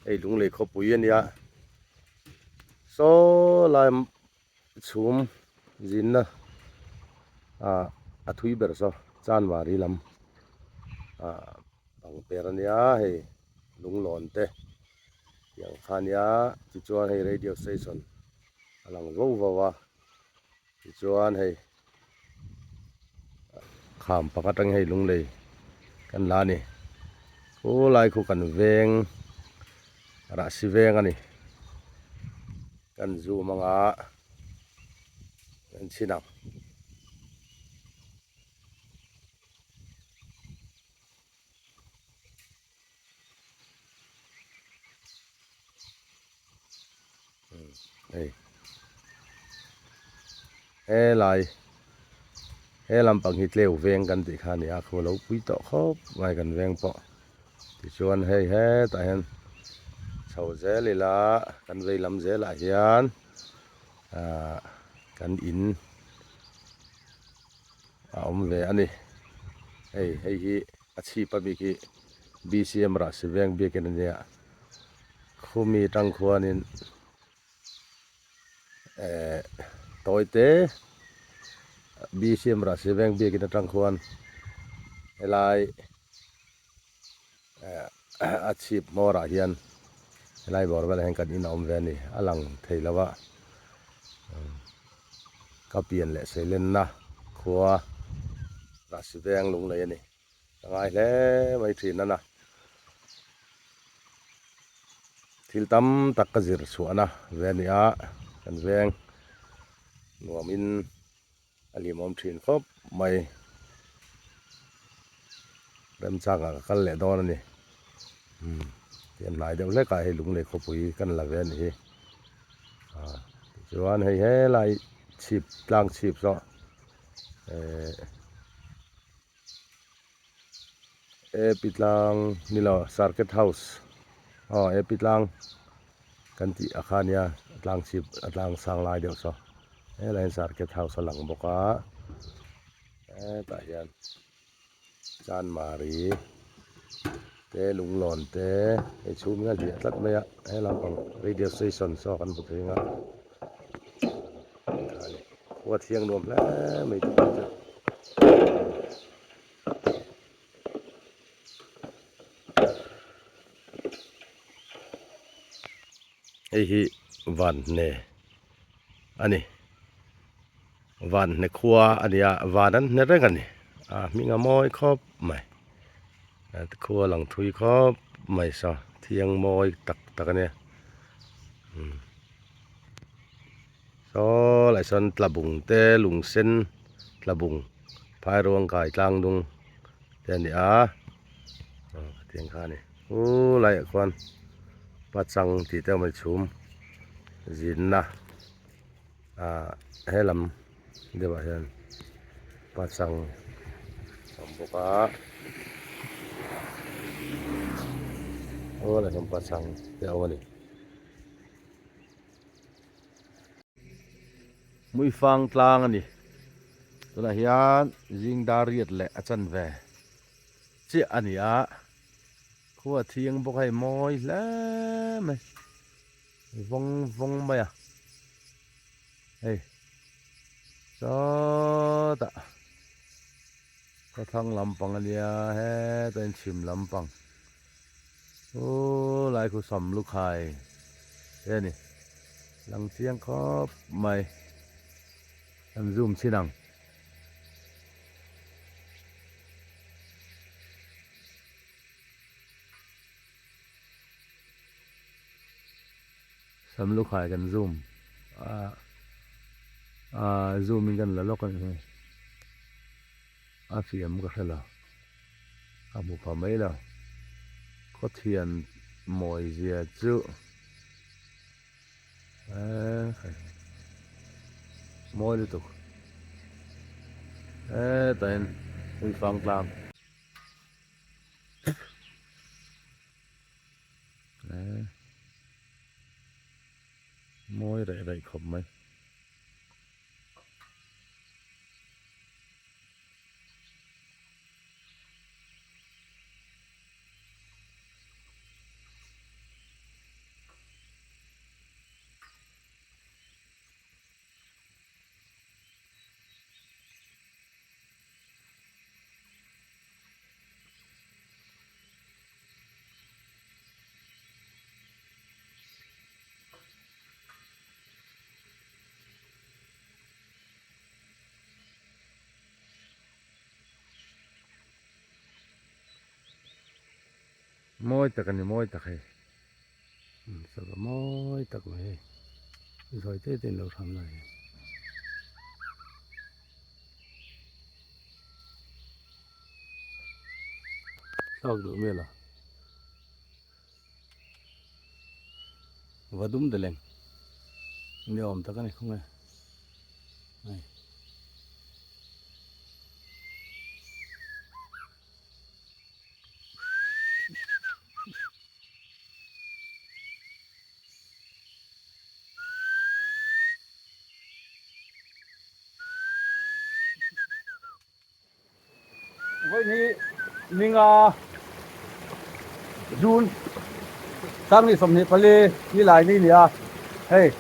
Hei Lunglei khawpui a nia. Saw lai chhum zinna ah a thui ber saw Chanmari lam ah pangper a nia hei lunglawn te tih ang kha a nia tichuan hei radio station a lang vo vo a tichuan hei kham pakhat atangin hei lunglei kan la a ni khulai khu kan veng rahsi veng a ni kan zoom anga kan chhin ang. Hei helai he lampang hi tleu veng kan tih kha a ni a khu lo pui tawh khawp mai kan veng pawh tichuan hei hetah hian chho zel ila kan vei lam zelah hian ahh kan in a awm ve a ni hei hei hi a chhip a bik hi B_C_M Rahsi veng biakin a nia khumi tang khuanin ehh tawi te B_C_M Rahsi veng biakin atang khuan helai ehh a chhip hmawrah hian helai bawr velah hian kan in a awm ve a ni a lang thei lo a ka pian leh seilenna khua Rahsi veng lunglei a ni. Ka ngai hle mai thin a na. Thil tam tak ka zir chhuahna ve a ni a, kan veng nuamin a hlimawm thin khawp mai. Remchangah ka kal leh dawn a ni. Umm tiang hnai deuh hlekah hei Lunglei khawpui kan la ve a ni hi. Tichuan hei helai chhip tlang chhip saw ehh. AP tlang ni lo circuit house aw AP tlang kan tih a kha nia tlang chhip a tlang sang lai deuh saw helai hian circuit house a lang bawk a hetah hian chanmari te lunglawn te hei chhung hi a hliah tlat mai a he lampang radio station saw kan hmu thei ang a khua thiang nuam hle mai te pawh chu. Hei hi vanhne a ni vanhne khua a ni a van an hne reng a ni a hming a mawi khawp mai khua lang thui khawp mai saw thiang mawi tak tak a nia umm saw lai sawn tlabung te lung sen tlabung phairuang kai tlang dung te a ni a aw tiang kha a ni u laiah khuan pachang tih te a awm a ni chhum zinna ah he lam deuhah hian pachang a awm bawk a aw lai hian pachang te a awm a ni. Hmuifang tlang a ni tunah hian zing dar riat leh a chanve chiah a ni a khua thiang bawk a hei mawi hle mai vawng vawng mai a hei sawtah khawthlang lampang a nia hetah hian chhim lampang. Aw lai khu sam lukhai te a ni lang chiang khawp mai kan zoom chhin ang. Sam lukhai kan zoom a a zoom in kan la lawk a ni hi a fiam ka hre lo. A hmu pha mai lo. Khawthian mawi zia chu eee mawi lutuk hetah hian Uifang tlang eee mawi raih raih khawp mai. Mawi tak a ni mawi tak hei. Sava mawi tak mai hei. Zawi te te in lo hram lai hei. Thlak duh mial a. Va dum deleng. Ni awm tak a ni khung e. Hei. Vawiin hi ninga June sang ni 24 ni lai ni nia hei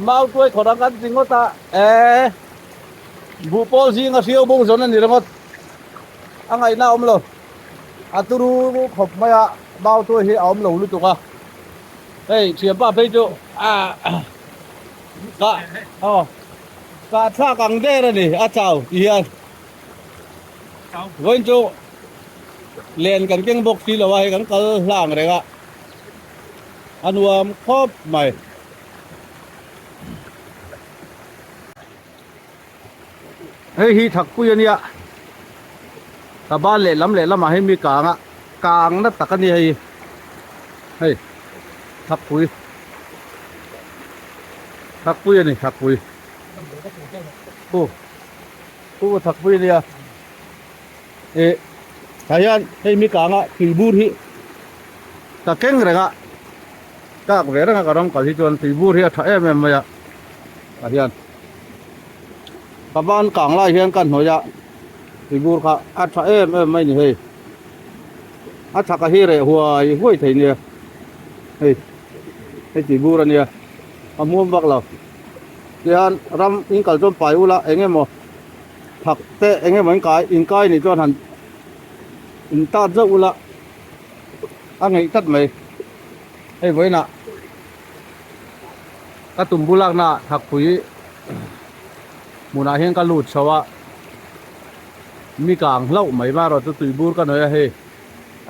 mau tuai khawrh ang kan ti ngawt a e buh pawl zinga hriau bo zawn a ni ringawt a ngaihna a awm lo a turu khawp mai a mau tuai hi a awm lo lutuk a hei thianpa phei chu a ka aw ka thlak ang der a ni a chau ti hian vawiin chu len kan keng bawk si lo a hei kan kal hlang reng a a nuam khawp mai. Hei hi Thakpui a nia ka ban lehlam lehlamah hian mi kang a kang na tak a ni hei hei Thakpui Thakpui a ni Thakpui pu pu Thakpui a nia ih tah hian hei mi kang a tuibur hi ka keng reng a kak ve reng a ka ram kal hi chuan tuibur hi a tha em em mai a tah hian. Ka ban kang lai hian ka hnawih a tuibur kha a tha em em mai ni hei a chhak a hi reh huai huai thei nia hei hei tuibur a nia a hmuam vak lo tihian ram in kal chuan pai ula eng emaw thak te eng emaw in kai in kai nih chuan han in tat zauh ula a ngeih tlat mai hei vawiinah. Ka tum bulakna ah Thakpui hmunah hian ka lut chho a, mi kang hlauh mai ma erawh chu tui bur ka nawi a hei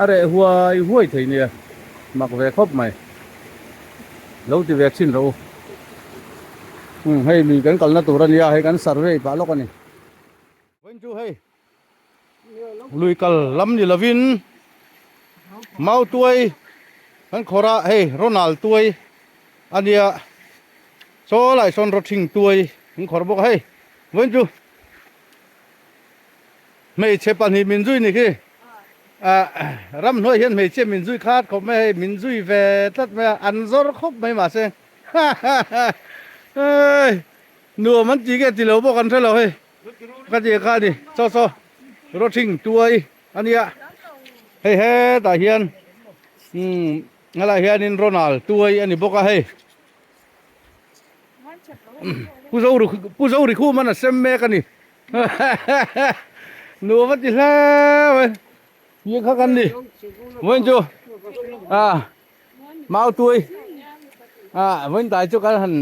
a reh huai huai thei nia mak ve khawp mai lo ti ve chhin rawh u umm hei lui kan kalna tur a nia hei kan survey pah lawk a ni. Vawiin chu hei lui kal lam ni lovin mau tuai kan khawrh a hei Ronald tuai a nia chaw lai sawn rawthing tuai an khawrh bawk a hei vawiin chu hmeichhe pahnih min zui ni khi ah ramhnuai hian hmeichhia min zui khat khawp mai a hei min zui ve tlat mai a an zawr khawp mai mahse ha ha ha hei nuam an ti nge ti lo bawk an hre lo hei. Ka ti kha a ni chaw chaw rawthing tuai a nia hei hetah hian umm helaiah hianin Ronald tuai a ni bawk a hei pu zo pu zo ri khum an a sem mek a ni nuam a ti hle mai ni kha kan ni vawiin chu a mau tuai a vawiin tai chu kan han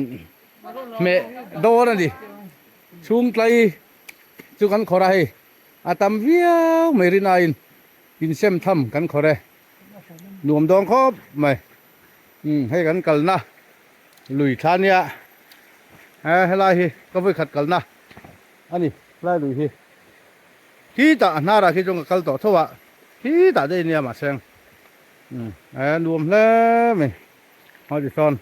hmeh dawn a ni. Chhung tlai chu kan khawrh a hei, a tam viau mai rin aiin insem tham kan khawrh e, nuam dawn khawp mai. Umm hei kan kalna lui thla nia, he helai hi ka vawikhat kalna a ni helai lui hi. Khitah a hnarah khi chuan ka kal tawh tho a, khitah daih nia mahse umm e nuam hle mai hmai ti sawn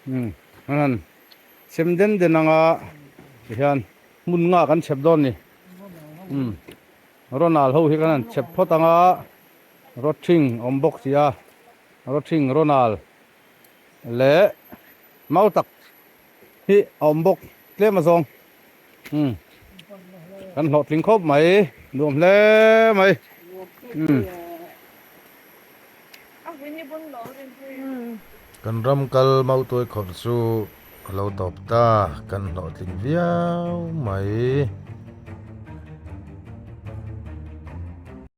umm an han. Sem den den anga tihian hmun nga kan chhep dawn ni. Umm Ronald ho hi kan han chhep phawt anga Rothing awm bawk si a Rothing Ronald leh mau tak hi a awm bawk tlem a zawng umm kan hlawhtling khawp mai nuam hle mai umm. Kan ram kal mautuai khawrh chu a lo tawp ta, kan hlawhtling viau mai.